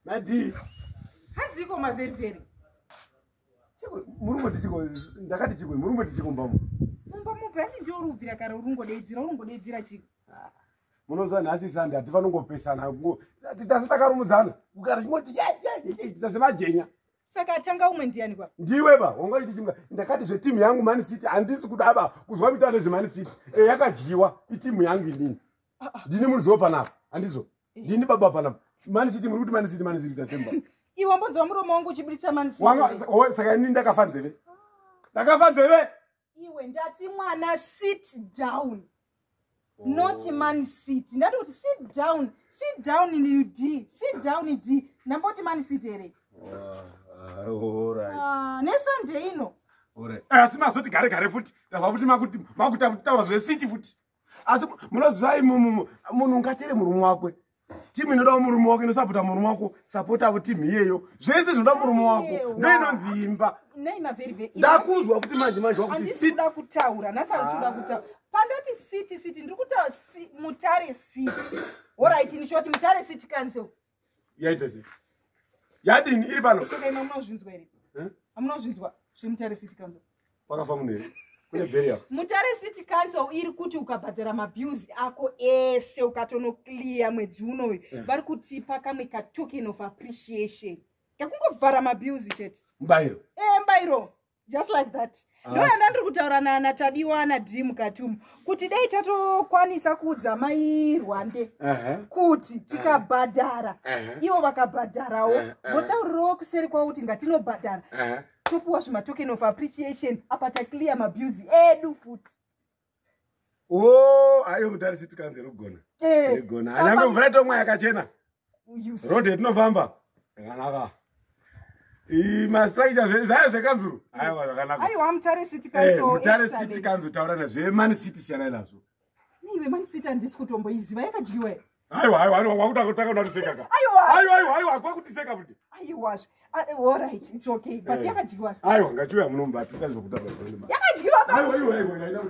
Madii? Hanziko maveriveri. Muri kumboti chiko, ndakati chiko, muri kumboti chiko mbamo. Mumba mupi handi ndiwo uri kubvira kare uri kungodeidzira, uri kungodeidzira chiko. Munoziva nhasi Sunday hatifaniri kungopesana. Tasi takarumudzana. Kugara chingoti ye ye ye tase majenya. Saka atanga umwe ndiani kwa? Ndiwe ba, wanga uchiti chimwe. Ndakati zve team yangu Man City handisi kuda ba kuzwa mita nezve Man City. Eh yakadyiwa itimu yangu inini. Ndini muruzivo panapa. Handizvo. Ndini baba panapa. Man City muri kuti Man City Man City tasemba. Iwe wambonzwa muromo wangu uchiburitsa Man City. Wanga oh, saka inini ndakafa nzeve. Ndakafa nzeve. Iwe ndati mwana sit down. Not Man City. Ndati kuti sit down. Sit down in D. Sit down in D. Ndamboti Man City here. Alright. Ah, neSunday ino. Alright. Asi mazoti gare gare futi. Ndazwa futi makuti makutaura zvecity futi. Asi munoziva imomo munhu ungatere murume wakwe. Timu inoda murume wako inosapota murume wako, sapotavo timu iyeyo. Zvese zvinoda murume wako. Ndo inonzi imba. Nei maveriveri. Ndakuzwa futi manje manje wakuti Handisi city. kuda kutaura. Nhasi handisi kuda kutaura. Pandati city city ndiri kutaura Mutare City. Alright, in short Mutare City Council. Yaita sei? Yadini iri pano? Saka imi hamunozvinzwa here? Eh? Hamunozvinzwa zveMutare City Council? Pakafa munhu here? Kune burial. Mutare City Council iri kuti ukabhadhara mabills ako ese ukatonoclear mwedzi unoyu vari kutipa kamwe katoken of appreciation kakungovhara mabills chete. Mubayiro. Eh, mbairo just like that. Ah. Ndoyanda ndiri kutaura naTadiwa naDream mukati kuti dai tatokwanisa kuudza mai Rwande kuti tikabhadhara ivo vakabhadharawo votaurirawo kuseri kwavo kuti ngatinobhadhara topiwa zvimatoken of appreciation apa taclear mabills edu futi. Oh, ayo Mutare City Council kugona. Igona. Anyangwe mvura itomwa yakachena. You see. Road yetinofamba yakanaka. Mastructure zvayo zvekanzuru. Aiwa zvakanaka. Aiwa, Mutare City Council. Mutare City Excellent. Council taura nezve Man City siyanai nazvo. Iwe Man City handisi kutomboiziva, yakadyiwa here? Aiwa aiwa aiwa wakuda kutanga kutiseka ka. Aiwa. Aiwa aiwa aiwa kwakutiseka futi. Aiwazve. Alright, it's okay, but yakadyiwa. Aiwa ngachiuya munomba tikazokutaura. Yakadyiwa. Aiwa aiwa aiwa.